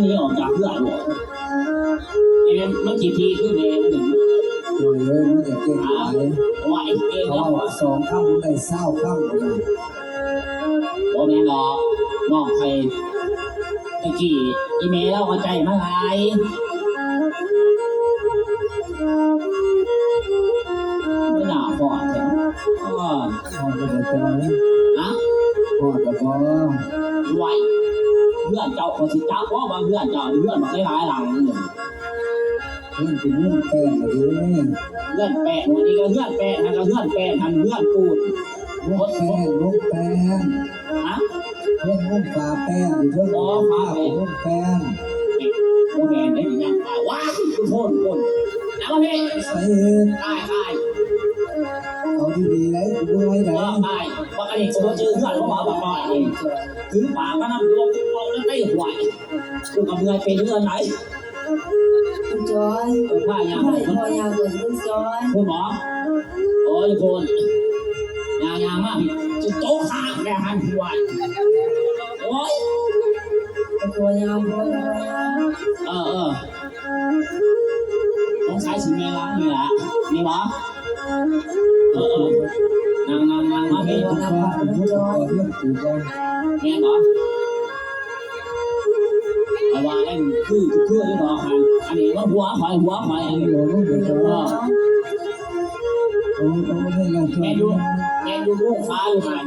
ໜີອອກຈາກເຮືອນໂລດ. ແມ່ນມັນຂີ້ຖີ່ຄືແມ່ມັນນີ້. ໂດຍເລີຍ ມັນຢາກແກ້ໄຂ. ວ່າເອງ ເຂົາເວົ້າສອງຄຳ ມັນໄດ້ຊາວຄຳພຸ້ນນະ. ບໍ່ແມ່ນດອກ ນ້ອງຂ້ອຍ ແຕ່ກີ້ອີ່ແມ່ລາວກໍໃຈມາຫຼາຍ. ບໍ່ໜ້າຮອດແທ້. ຮອດແລ້ວບໍ່? ຮະ? ຮອດແລ້ວບໍ່? ໄວ້ ເຮືອນເຈົ້າ ຂ້ອຍຊິຈັກບໍ່ວ່າເຮືອນເຈົ້າ ເຮືອນບັກຫຼາຍໆຫຼັງ. ເຮືອນເປັນມຸງແປ້ນເດ້. ເຮືອນແປ້ນ ອັນນີ້ກໍເຮືອນແປ້ນ ຫັ້ນກໍເຮືອນແປ້ນ ຫັ້ນເຮືອນປູນ. ມຸງແປ້ນ ມຸງແປ້ນ. ຮະ? ເຮືອນມຸງຝາແປ້ນຢູ່ເທິງ. ອໍ ຝາແປ້ນ ມຸງແປ້ນ. ບໍ່ແມ່ນເດ້ ຍັງວ່າ ວ້າຍ ໂພດ ໂພດ ເອົາມາເພ ໃສ່ອີກ. ຕາຍ ຕາຍ ເອົາດີໆໄດ໋ ກູເມື່ອຍໄດ໋. ຕາຍ ບັກອັນນີ້ ສມມຸດຈື່ເຮືອນ ເພາະວ່າບັກນ້ອຍນີ້ ຖືປາມານຳ ລວກເອົາແລ້ວໄດ້ຫວຍ. ກູກໍເມື່ອຍໄປເຮືອນໃດ໋. ລຸງຈອຍ ເອີ ພາຍ່າງ ພາ ພໍ່ຍ່າງກ່ອນ ລຸງຈອຍ. ພຸ້ນບໍ? ໂອ້ຍ ພຸ້ນ ຍ່າງໆມາພີ້ ຊິໂຕະຂ້າງແລ້ວຫັ້ນ ພວກ. ໂອ້ຍ ພໍ່ຍ່າງ ພໍ່ຍ່າງ. ເອີ ເອີ ສົງໄສຊິແມ່ນຫຼັງນີ້ລະ ນີ້ບໍ? ເອີ ເອີ ນັ່ງ ນັ່ງ ນັ່ງມາພີ້. ແມ່ນບໍ? ຂ້ອຍວ່າແມ່ນຄື ຄືຢູ່ດອກຫັ້ນ. ອັນນີ້ວ່າຫົວຂ້ອຍ ຫົວຂ້ອຍ ອັນນີ້. ເອີ ແມ່ນຢູ່ ແມ່ນຢູ່ ລູກຟ້າຢູ່ຫັ້ນ.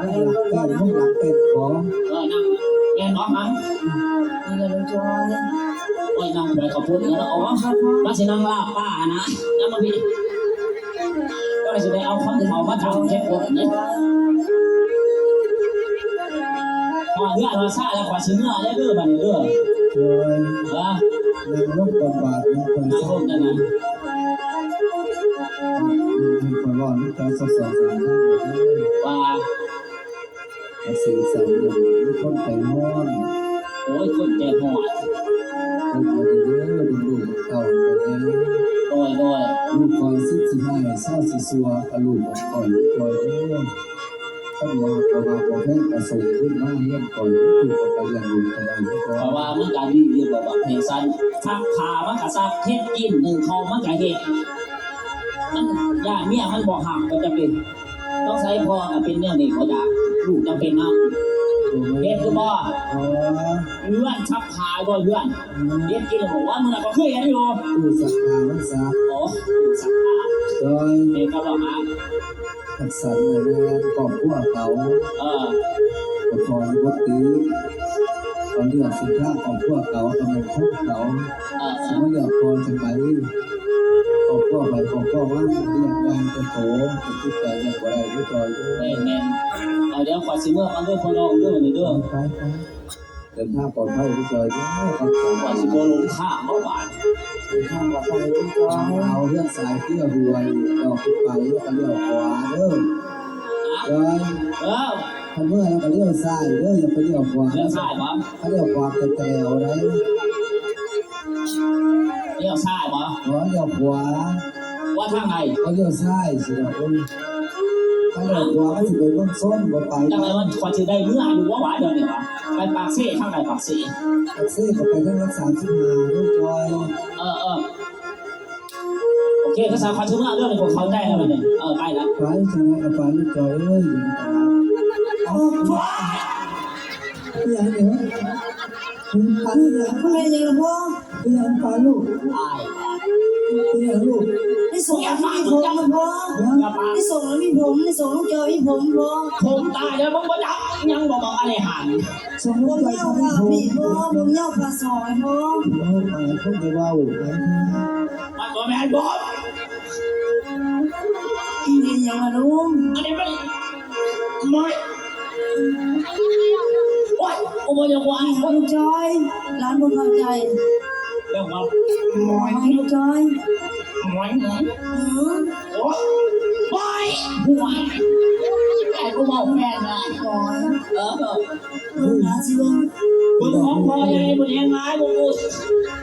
ເອີ ນັ່ງ ແມ່ນບໍ່ຫັ້ນ? ໂອ້ຍ ນັ່ງຖ້ວຍເຂົ້າປຸ້ນເນາະ. ອໍ ມັນຊິນັ່ງລາບປ້ານະ. ນຳມາພີ້. ກໍຊິໄດ້ເອົາຄຳເວົ້າມາຖາມແຂກຄົນນີ້. ຮອດເຮືອນຮອດຊານແລ້ວ ຂ້ອຍຊິເມືອແລ້ວເດີ ບາດນີ້ເດີ. ໂດຍ ຮະ? ນັ່ງລົງກ່ອນບາດນີ້ ຂ້ອຍຊິ ນັ່ງລົງກັນນະ. ຂ້ອຍເວົ້ານຳເຈົ້າສັກສອງສາມຄຳເດີ. ວ່າ ເອົາເສຍງສັ່ນເດີ ມີຄົນໃຈຮ້ອນ. ໂອ້ຍ ຄົນໃຈຮ້ອນ. ເບິ່ງເອົາເດີ ເບິ່ງລູກເຕົ້າຂ້ອຍແດ່. ໂດຍ ໂດຍ. ລູກຂ້ອຍສິດຊິຮ້າຍ ຊາວຊິຊົ່ວກັບລູກຂ້ອຍ ລູກຂ້ອຍເອີຍ. ຄັນວ່າບໍ່ຮັກບໍ່ແພງກໍສົ່ງຄືນມາເຮືອນຂ້ອຍ ລູກຂ້ອຍກໍລ້ຽງລູກກໍໄດ້ຄືເກົ່າ. ເພາະວ່າມັນກໍດີຢູ່ແລ້ວ ບັກເພສັນ ຊັກຜ້າມັນກໍຊັກ ເຮັດກິນ ໜຶ້ງເຂົ້າມັນກໍເຮັດ. ມັນຢ້ານເມຍມັນບໍ່ຮັກກໍຈະເປັນ ຕ້ອງໃຊ້ພໍ່ກໍເປັນແນວນີ້ບໍ່ຈ້າ ລູກຈຳເປັນນຳ. ເຮັດຄືບໍ່? ອໍ ເຮືອນຊັກຜ້າບໍ່ເຮືອນ ອືມ ເຮັດກິນແລ້ວບໍ່? ວ່າມື້ນັ້ນກໍຄືເຫັນຢູ່ ຕູ້ຊັກຜ້າມັນຊັກ. ໂອ້ ຕູ້ຊັກຜ້າ. ໂດຍ ເຮັດກໍບໍ່ຫາ ຈັດສັນໃຫ້ແມ່ນຄອບຄົວເຂົາ. ເອີ ກໍຂໍໃຫ້ບໍ່ຕິ ເຂົາເລືອກເສັ້ນທາງຄອບຄົວເຂົາ ກໍແມ່ນຂອງເຂົາ. ເອີ ຊິມາເລືອກພໍ່ຈັ່ງໃດ? ຄອບຄົວໃຜຄອບຄົວມັນ ເລື່ອງໃຫຍ່ແຕ່ໂຕ ແຕ່ຈິດໃຈຍັງບໍ່ໄດ້ເດີຈອຍເອີຍ. ແມ່ນໆ ເອົາ ດຽວຂ້ອຍຊິເມືອກ່ອນເດີພໍ່ນ້ອງເດີ ນີ້ເດີ. ໄປໆ ເດີນທາງປອດໄພເດີຈອຍເດີ. ຂ້ອຍຊິບໍ່ຫຼົງທາງເນາະບາດ. ເດີນທາງປອດໄພເດີຈອຍ. ເອົາເຮືອນສາຍເຄືອຫ້ວຍ ດອກຂຶ້ນໄປແລ້ວກໍລ້ຽວຂວາເດີຈອຍ. ເອີ ຄັນເມືອແລ້ວກໍລ້ຽວຊ້າຍເດີ ຢ່າໄປລ້ຽວຂວາ. ລ້ຽວຊ້າຍບໍ? ຄັນລ້ຽວຂວາກໍແຕ່ວໃດ. ລ້ຽວຊ້າຍບໍ? ບໍ່ ລ້ຽວຂວາ. ວ່າທາງໃດ? ເຂົາລ້ຽວຊ້າຍຊິດອກ. ໂອ້ຍ ຄັນລ້ຽວຂວາມັນຊິໄປເມືອງຊົນ ບໍ່ໄປ. ຈັ່ງໃດມັນ ຂ້ອຍຊິໄດ້ເມືອຢູ່ບໍ່ຫວາດຽວນີ້ຫວາ? ໄປປາກເຊ ທາງໃດປາກເຊ? ປາກເຊກໍໄປທາງຫຼັກສາມສິບຫ້າເດີຈອຍ. ເອີ ເອີ ໂອເຄ ພາສາຂອບໃຈເດີ ຂ້ອຍເຂົ້າໃຈແລ້ວບັດນີ້. ເອີ ໄປລະ ໄປ ຈັ່ງໃດກໍໄປເດີຈອຍເອີຍ. ໂອ້ຍ ເປັນຫຍັງນີ້? ເປັນຫຍັງ? ເປັນຫຍັງລະພໍ່? ເປັນຫຍັງປາລູກ? ເປັນຫຍັງລູກ? ໃນສົບມີຜົມລະພໍ່? ໃນສົບມີຜົມ? ໃນສົບນ້ອງຈອຍມີຜົມບໍ່? ຜົມຕາຍແລ້ວ ມຶງບໍ່ຈັກຫຍັງບໍ່ ບັກອາລິຫັນ? ສົບນ້ອງຈອຍກໍມີຜົມ. ຜົມຍາວກວ່າພີ່ພໍ່? ຜົມຍາວກວ່າສອງພໍ່? ໂອ້ຍ ຕາຍ ຄົນໄດ້ເວົ້າ ມັນບໍ່ແມ່ນຜົມ. ອີ່ຫຍັງລະລຸງ? ອັນນີ້ມັນ ມອຍ ໂອ້ຍ ໂອ້ຍ ບໍ່ຢາກວ່າ ລູກຈອຍ ຫຼານບໍ່ເຂົ້າໃຈ. ເລື່ອງວ່າ ມອຍ ລູກຈອຍ ມອຍ ມອຍ ອື ໂອ້ຍ ມອຍ ຫວຍ ໄອ້ຜູ້ເວົ້າແມ່ນຫຼາຍ ມອຍ ເອີ ເບິ່ງໜ້າຊິເບິ່ງ ເບິ່ງຂອງພໍ່ໃຫຍ່ພຸ້ນແຮງຫຼາຍ ບໍ່ຮູ້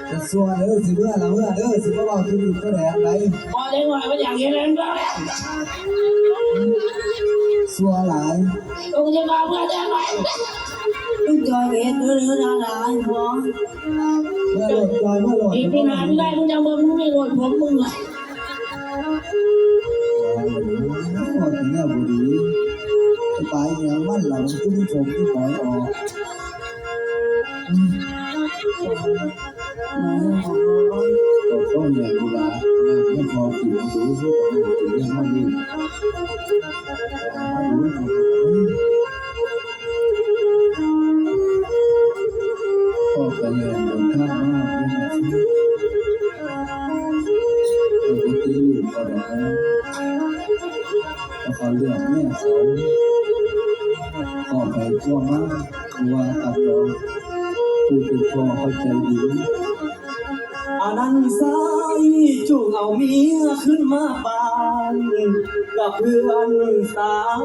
ຈະຊົ່ວເດີ ຊິເມືອລະເມືອເດີ ຊິມາເວົ້າທີ່ນີ້ຕົວແດງໃດ ພໍເດັກນ້ອຍມັນຢາກເຫັນແລ້ວ ຊົ່ວຫຼາຍ ໂອ້ຍ ຢ່າມາເມືອແດ່ ໄປ ມຶງຈ່ອຍເຮັດເດີ ເດີດາດາ ໃຫ້ພວກ ເມື່ອໂລດ ຈ່ອຍເມື່ອໂລດ ອີກປີໜ້າມີໄດ້ ມຶງຈັ່ງເບິ່ງ ມຶງມີໂລດຜົມມຶງລະ. ໂອ້ຍ ແນວບໍ່ດີ ໄປປາຍຫຍັງມັນລະ ມັນຄືມີຜົມມີຫອຍອອກ. ກໍຂໍໃຫ້ລູກຫຼານນຳໃຫ້ພໍ່ກິນດູ ໃຫ້ພໍ່ກິນເລື່ອງເຮົານີ້ ພໍ່ກໍແລ່ນເດີນທາງມາເປັນອາທິດ ກໍບໍ່ຕິລູກກໍດອກນະ ກໍຂໍເລືອກເມຍເຂົາ ພໍ່ໄປຜົວມາ ບໍ່ວ່າກັນດອກ ຜູ້ເປັນພໍ່ເຂົາໃຈດີ. ອັນນັ້ນຊາຍ ຈົ່ງເອົາເມຍຄືນມາບ້ານ ກັບເພື່ອນສາມ